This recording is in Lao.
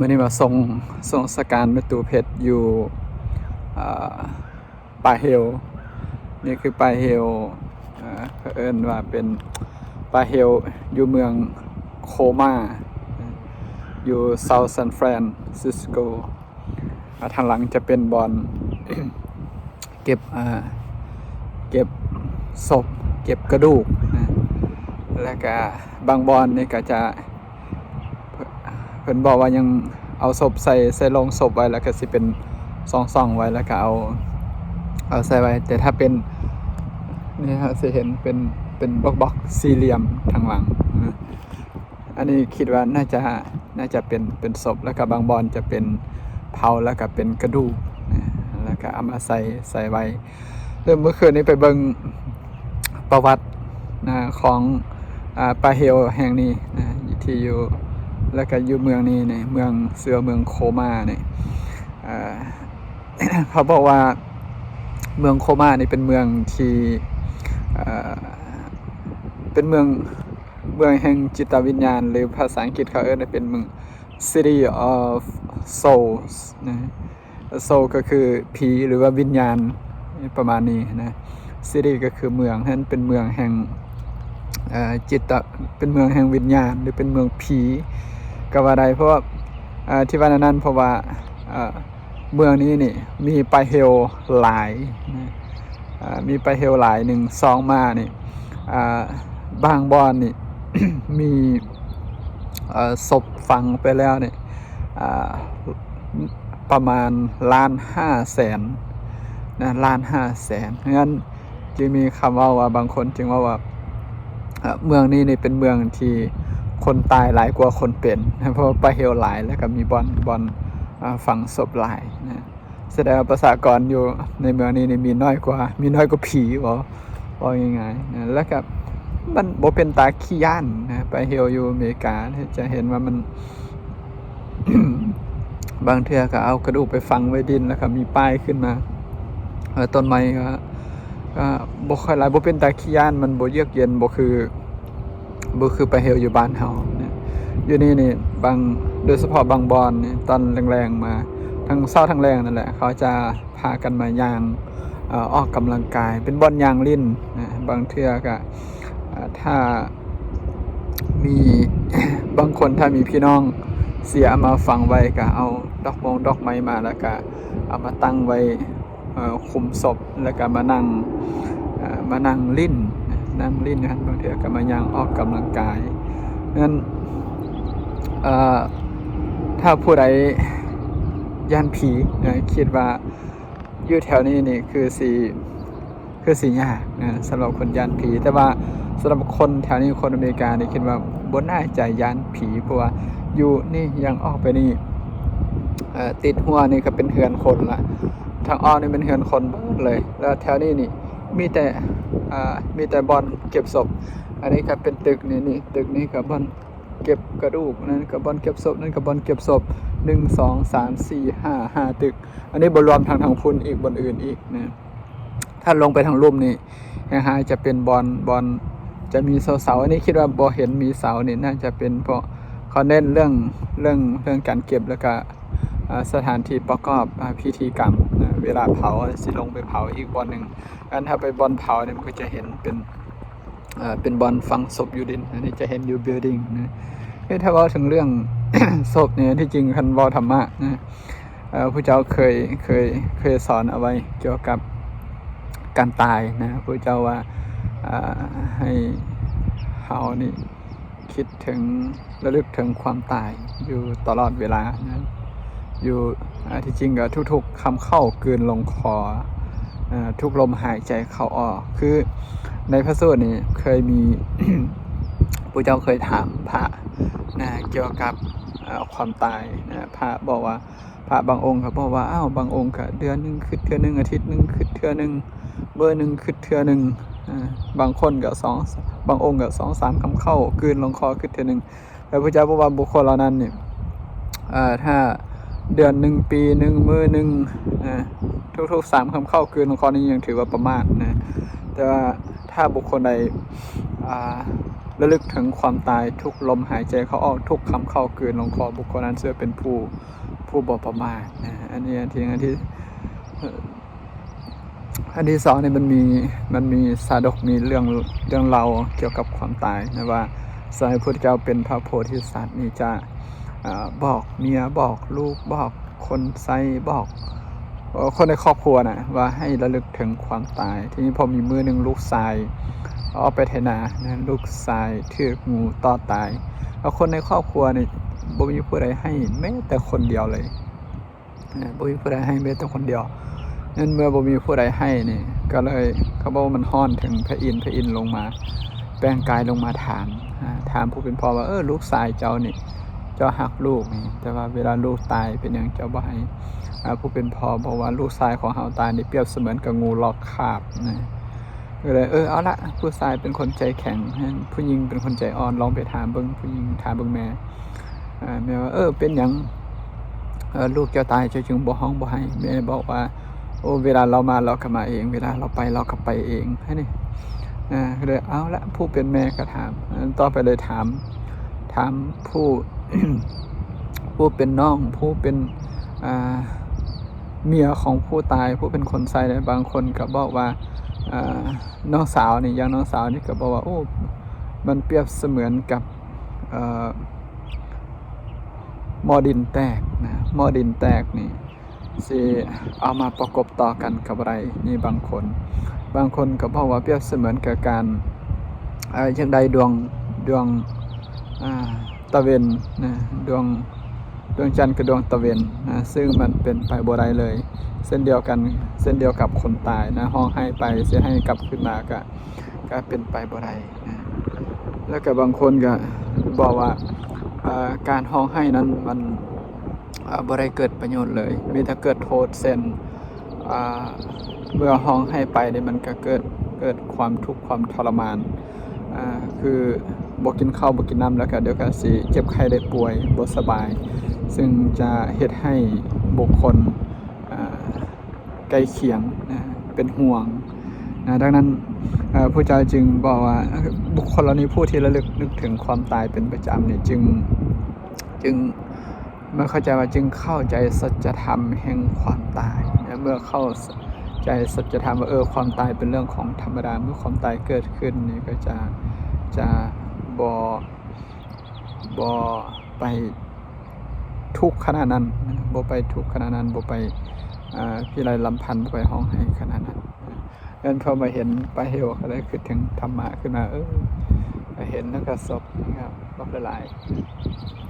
ມື້ນີ້ມາສົ່ງ ສົ່ງສະການແມ່ຕູ້ເພັດຢູ່ ເອີ ປ່າເຮວ. ນີ້ຄືປ່າເຮວ ເອີ ເຂົາເອີ້ນວ່າເປັນປ່າເຮວຢູ່ເມືອງໂຄມາ ຢູ່ South San Francisco. ອາ ທາງຫຼັງຈະເປັນບ່ອນເກັບ ອາ ເກັບສົບ ເກັບກະດູກນະ ແລ້ວກະບາງບ່ອນນີ້ກະຈະ ເພິ່ນບອກວ່າຍັງເອົາສົບໃສ່ ໃສ່ໂລງສົບໄວ້ ແລ້ວກະຊິເປັນຊ່ອງໆໄວ້ ແລ້ວກະເອົາ ເອົາໃສ່ໄວ້. ແຕ່ຖ້າເປັນ ນີ້ເຮົາຊິເຫັນເປັນ ເປັນບລັອກໆສີ່ຫຼ່ຽມທາງຫຼັງນະ. ອັນນີ້ຄິດວ່າໜ້າຈະ ໜ້າຈະເປັນ ເປັນສົບ ແລ້ວກະບາງບ່ອນຈະເປັນເຜົາ ແລ້ວກະເປັນກະດູກນະ ແລ້ວກະເອົາມາໃສ່ ໃສ່ໄວ້. ເລີ່ມມື້ຄືນນີ້ໄປເບິ່ງປະຫວັດນະ ຂອງ ອາ ປ່າເຮວແຫ່ງນີ້ນະ ທີ່ຢູ່ ແລ້ວກະຢູ່ເມືອງນີ້ນະ ເມືອງ ຊື່ວ່າເມືອງໂຄມານີ້ ອາ ເຂົາບອກວ່າເມືອງໂຄມານີ້ເປັນເມືອງທີ່ ເອີ ເປັນເມືອງ ເມືອງແຫ່ງຈິດຕະວິນຍານ ຫຼື ພາສາອັງກິດເຂົາເອີ້ນວ່າເປັນເມືອງ City of Souls ນະ. Soul ກໍຄືຜີ ຫຼືວ່າວິນຍານ ປະມານນີ້ນະ. City ກໍຄືເມືອງ ນັ້ນເປັນເມືອງແຫ່ງ ເອີ ຈິດຕະ ເປັນເມືອງແຫ່ງວິນຍານ ຫຼືເປັນເມືອງຜີກໍວ່າໄດ້ ເພາະວ່າ ເອີ ທີ່ວ່າແນວນັ້ນ ເພາະວ່າ ເອີ ເມືອງນີ້ນີ້ມີປ່າເຮວຫຼາຍນະ ເອີ ມີປ່າເຮວຫຼາຍ ໜຶ່ງ ສອງມານີ້ ເອີ ບາງບ່ອນນີ້ ມີ ເອີ ສົບຝັງໄປແລ້ວນີ້ ເອີ ປະມານລ້ານຫ້າແສນນະ ລ້ານຫ້າແສນ. ເພາະນັ້ນຈຶ່ງມີຄຳເວົ້າວ່າ ບາງຄົນຈຶ່ງເວົ້າວ່າ ເອີ ເມືອງນີ້ນີ້ເປັນເມືອງທີ່ຄົນຕາຍຫຼາຍກວ່າຄົນເປັນນະ ເພາະວ່າປ່າເຮວຫຼາຍ ແລ້ວກໍມີບ່ອນ ບ່ອນ ອາ ຝັງສົບຫຼາຍນະ. ສະແດງວ່າປະຊາກອນຢູ່ໃນເມືອງນີ້ນີ້ມີນ້ອຍກວ່າ ມີນ້ອຍກວ່າຜີ ເວົ້າ ເວົ້າງ່າຍໆນະ. ແລ້ວກໍມັນບໍ່ເປັນຕາຂີ້ຢ້ານນະ ໄປເຮັວຢູ່ອາເມລິກາຈະເຫັນວ່າມັນ ບາງເທື່ອກໍເອົາກະດູກໄປຝັງໄວ້ດິນ ແລ້ວກໍມີປ້າຍຂຶ້ນມາ ເອີ ຕົ້ນໄມ້ກໍ ກໍບໍ່ຄ່ອຍຫຼາຍ ບໍ່ເປັນຕາຂີ້ຢ້ານ ມັນບໍ່ເຍືອກເຢັນ ບໍ່ຄື ບໍ່ຄືໄປເຮັວຢູ່ບ້ານເຮົານະ. ຢູ່ນີ້ນີ້ບາງ ໂດຍສະເພາະບາງບ່ອນນີ້ ຕອນແລງໆມາ ທັງເຊົ້າທັງແລງນັ້ນແຫຼະ ເຂົາຈະພາກັນມາຍ່າງ ເອີ ອອກກຳລັງກາຍ ເປັນບ່ອນຍ່າງຫຼິ້ນນະ. ບາງເທື່ອກະ ເອີ ຖ້າມີ ບາງຄົນ ຖ້າມີພີ່ນ້ອງເສຍເອົາມາຝັງໄວ້ ກະເອົາດອກມົງດອກໄມ້ມາ ແລ້ວກະເອົາມາຕັ້ງໄວ້ ເອີ ຄຸມສົບ ແລ້ວກະມານັ່ງ ເອີ ມານັ່ງຫຼິ້ນ ນັ່ງຫຼິ້ນຢູ່ຫັ້ນ ບາງເທື່ອກະມາຍ່າງອອກກຳລັງກາຍ. ນັ້ນ ເອີ ຖ້າຜູ້ໃດຢ້ານຜີນະ ຄິດວ່າຢູ່ແຖວນີ້ນີ້ຄືຊິ ຄືຊິຍາກນະ ສຳລັບຄົນຢ້ານຜີ. ແຕ່ວ່າສຳລັບຄົນແຖວນີ້ ຄົນອາເມລິການີ້ ຄິດວ່າບໍ່ໜ້າຈະຢ້ານຜີ ເພາະວ່າຢູ່ນີ້ ຍ່າງອອກໄປນີ້ ເອີ ຕິດຮົ້ວນີ້ກໍເປັນເຮືອນຄົນລະ ທາງອອກນີ້ເປັນເຮືອນຄົນເບິດເລີຍ. ແລ້ວແຖວນີ້ນີ້ມີແຕ່ ເອີ ມີແຕ່ບ່ອນເກັບສົບ. ອັນນີ້ກໍເປັນຕຶກນີ້ ນີ້ຕຶກນີ້ກໍບ່ອນເກັບກະດູກ ນັ້ນກໍບ່ອນເກັບສົບ ນັ້ນກໍບ່ອນເກັບສົບ ໜຶ່ງ ສອງ ສາມ ສີ່ ຫ້າ ຫ້າຕຶກ. ອັນນີ້ບໍ່ລວມທາງ ທາງພຸ້ນອີກ ບ່ອນອື່ນອີກນະ. ຖ້າລົງໄປທາງລຸ່ມນີ້ ແຮງຮ້າຍຈະເປັນບ່ອນ ບ່ອນຈະມີເສົາໆ. ອັນນີ້ຄິດວ່າບໍ່ເຫັນມີເສົານີ້ ໜ້າຈະເປັນເພາະເຂົາເນັ້ນເລື່ອງ ເລື່ອງ ເລື່ອງການເກັບ ແລ້ວກະ ອາ ສະຖານທີ່ປະກອບ ອາ ພິທີກຳນະ ເວລາເຜົາ ຊິລົງໄປເຜົາອີກບ່ອນໜຶ່ງ. ອັນຖ້າໄປບ່ອນເຜົານີ້ ມັນກໍຈະເຫັນເປັນ ເປັນບ່ອນຝັງສົບຢູ່ດິນ. ອັນນີ້ຈະເຫັນຢູ່ building ນະ. ເອີ ຖ້າເວົ້າເຖິງເລື່ອງສົບນີ້ ທີ່ຈິງຄັນເວົ້າທຳມະນະ ເອີ ພະເຈົ້າເຄີຍ ເຄີຍ ເຄີຍສອນເອົາໄວ້ກ່ຽວກັບການຕາຍນະ. ພະເຈົ້າວ່າ ເອີ ໃຫ້ເຮົານີ້ຄິດເຖິງ ລະລຶກເຖິງຄວາມຕາຍຢູ່ຕະຫຼອດເວລານະ ຢູ່ ອາ ທີ່ຈິງກໍທຸກໆຄຳເຂົ້າກືນລົງຄໍ ເອີ ທຸກລົມຫາຍໃຈເຂົ້າອອກ. ຄືໃນພະສູດນີ້ເຄີຍມີ ພະເຈົ້າເຄີຍຖາມພະນະ ກ່ຽວກັບ ເອີ ຄວາມຕາຍນະ. ພະບອກວ່າ ພະບາງອົງກໍບອກວ່າ ອ້າວ ບາງອົງກໍເດືອນໜຶ່ງຄິດເທື່ອໜຶ່ງ ອາທິດໜຶ່ງຄິດເທື່ອໜຶ່ງ ມື້ໜຶ່ງຄິດເທື່ອໜຶ່ງ ອາ ບາງຄົນກໍສອງ ບາງອົງກໍສອງສາມຄຳເຂົ້າກືນລົງຄໍຄິດເທື່ອໜຶ່ງ. ແລະ ພະເຈົ້າບອກວ່າບຸກຄົນເຫຼົ່ານັ້ນນີ້ ເອີ ຖ້າເດືອນໜຶ່ງ ປີໜຶ່ງ ມື້ໜຶ່ງ ເອີ ທຸກໆສາມຄຳເຂົ້າກືນລົງຄໍນີ້ຍັງຖືວ່າປະໝາດນະ. ແຕ່ວ່າຖ້າບຸກຄົນໃດ ອາ ລະລຶກເຖິງຄວາມຕາຍທຸກລົມຫາຍໃຈເຂົ້າອອກ, ທຸກຄຳເຂົ້າກືນລົງຄໍ, ບຸກຄົນນັ້ນເຊື່ອເປັນຜູ້ ຜູ້ບໍ່ປະໝາດນະ. ອັນນີ້ອັນທີ່ ອັນທີ່ ອັນທີ່ສອງນີ້ ມັນມີ ມັນມີຊາດົກ ມີເລື່ອງ ເລື່ອງເລົ່າກ່ຽວກັບຄວາມຕາຍນະ ວ່າສະໄໝພຸດທະເຈົ້າເປັນພະໂພທິສັດນີ້ຈະ ອາ ບອກເມຍ ບອກລູກ ບອກຄົນໃຊ້ ບອກ ເອີ ຄົນໃນຄອບຄົວນະ ວ່າໃຫ້ລະລຶກເຖິງຄວາມຕາຍ. ທີນີ້ພໍມີມື້ໜຶ່ງລູກຊາຍອອກໄປໄຖນານະ, ລູກຊາຍຖືກງູຕອດຕາຍ. ແລ້ວຄົນໃນຄອບຄົວນີ້ບໍ່ມີຜູ້ໃດໃຫ້ແມ້ແຕ່ຄົນດຽວເລີຍ. ເອີ ບໍ່ມີຜູ້ໃດໃຫ້ແມ້ແຕ່ຄົນດຽວ. ນັ້ນເມື່ອບໍ່ມີຜູ້ໃດໃຫ້ນີ້ ກໍເລີຍ ເຂົາບອກວ່າມັນຮ້ອນເຖິງພະອິນ, ພະອິນລົງມາ ແປງກາຍລົງມາຖາມ ອາ ຖາມຜູ້ເປັນພໍ່ວ່າ ເອີ ລູກຊາຍເຈົ້ານີ້ ເຈົ້າຮັກລູກນີ້ ແຕ່ວ່າເວລາລູກຕາຍເປັນຫຍັງເຈົ້າບໍ່ໃຫ້? ອາ ຜູ້ເປັນພໍ່ບອກວ່າ ລູກຊາຍຂອງເຮົາຕາຍນີ້ປຽບສະເໝືອນກັບງູລອກຄາບນະ. ກໍເລີຍ ເອີ ເອົາລະ ຜູ້ຊາຍເປັນຄົນໃຈແຂງ, ຜູ້ຍິງເປັນຄົນໃຈອ່ອນ, ລອງໄປຖາມເບິ່ງ ຜູ້ຍິງຖາມເບິ່ງແມ່. ອາ ແມ່ວ່າ ເອີ ເປັນຫຍັງ ເອີ ລູກເຈົ້າຕາຍ ເຈົ້າຈຶ່ງບໍ່ຮ້ອງບໍ່ໄຫ້? ແມ່ບອກວ່າ ໂອ້ ເວລາລາວມາ ລາວກໍມາເອງ, ເວລາລາວໄປ ລາວກໍໄປເອງ. ຫັ້ນນີ້ ອາ ກໍເລີຍ ເອົາລະ ຜູ້ເປັນແມ່ກໍຖາມ ຕໍ່ໄປເລີຍຖາມ ຖາມຜູ້ ຜູ້ເປັນນ້ອງ ຜູ້ເປັນ ອາ ເມຍຂອງຜູ້ຕາຍ ຜູ້ເປັນຄົນໃຊ້. ແລະ ບາງຄົນກໍບອກວ່າ ອາ ນ້ອງສາວນີ້ ຢ່າງນ້ອງສາວນີ້ກໍບອກວ່າ ໂອ້ ມັນປຽບສະເໝືອນກັບ ເອີ ໝໍ້ດິນແຕກນະ, ໝໍ້ດິນແຕກນີ້ຊິເອົາມາປະກົບຕໍ່ກັນກໍບໍ່ໄດ້. ນີ້ບາງຄົນ ບາງຄົນກໍບອກວ່າປຽບສະເໝືອນກັບການ ເອີ ຢາກໄດ້ດວງ ດວງ ອາ ຕາເວັນນະ, ດວງ ດວງຈັນກັບດວງຕາເວັນນະ, ຊຶ່ງມັນເປັນໄປບໍ່ໄດ້ເລີຍ. ເຊັ່ນດຽວກັນ ເຊັ່ນດຽວກັບຄົນຕາຍນະ, ຮ້ອງໄຫ້ໄປ ຊິໃຫ້ກັບຄືນມາກະ ກະເປັນໄປບໍ່ໄດ້ນະ. ແລ້ວກະບາງຄົນກະບອກວ່າ ເອີ ການຮ້ອງໄຫ້ນັ້ນມັນ ເອີ ບໍ່ໄດ້ເກີດປະໂຫຍດເລີຍ, ມີແຕ່ເກີດໂທດ. ເຊັ່ນ ອາ ເມື່ອຮ້ອງໄຫ້ໄປນີ້ ມັນກະເກີດ ເກີດຄວາມທຸກຄວາມທໍລະມານ ອາ ຄືບໍ່ກິນເຂົ້າບໍ່ກິນນ້ຳ ແລ້ວກະດຽວກະຊິເຈັບໄຂ້ໄດ້ປ່ວຍ ບໍ່ສະບາຍ, ຊຶ່ງຈະເຮັດໃຫ້ບຸກຄົນ ອາ ໃກ້ຄຽງນະ ເປັນຫ່ວງນະ. ດັ່ງນັ້ນ ເອີ ພະເຈົ້າຈຶ່ງບອກວ່າ ບຸກຄົນເຫຼົ່ານີ້ ຜູ້ທີ່ລະລຶກນຶກເຖິງຄວາມຕາຍເປັນປະຈຳນີ້ ຈຶ່ງ ຈຶ່ງ ເມື່ອເຂົ້າໃຈວ່າ ຈຶ່ງເຂົ້າໃຈສັດຈະທຳແຫ່ງຄວາມຕາຍນະ. ເມື່ອເຂົ້າໃຈສັດຈະທຳວ່າ ເອີ ຄວາມຕາຍເປັນເລື່ອງຂອງທຳມະດາ, ເມື່ອຄວາມຕາຍເກີດຂຶ້ນນີ້ ກໍຈະ ຈະບໍ່ ບໍ່ໄປທຸກຂະໜາດນັ້ນນະ, ບໍ່ໄປທຸກຂະໜາດນັ້ນ, ບໍ່ໄປ ອາ ພິໄລລຳພັນ, ບໍ່ໄປຮ້ອງໄຫ້ຂະໜາດນັ້ນນະ. ເອີ ພໍມາເຫັນປາເຫວ ກໍເລີຍຄິດເຖິງທຳມະຂຶ້ນມາ. ເອີ ເຫັນແລ້ວກໍສົບ ບອກຫຼາຍໆ.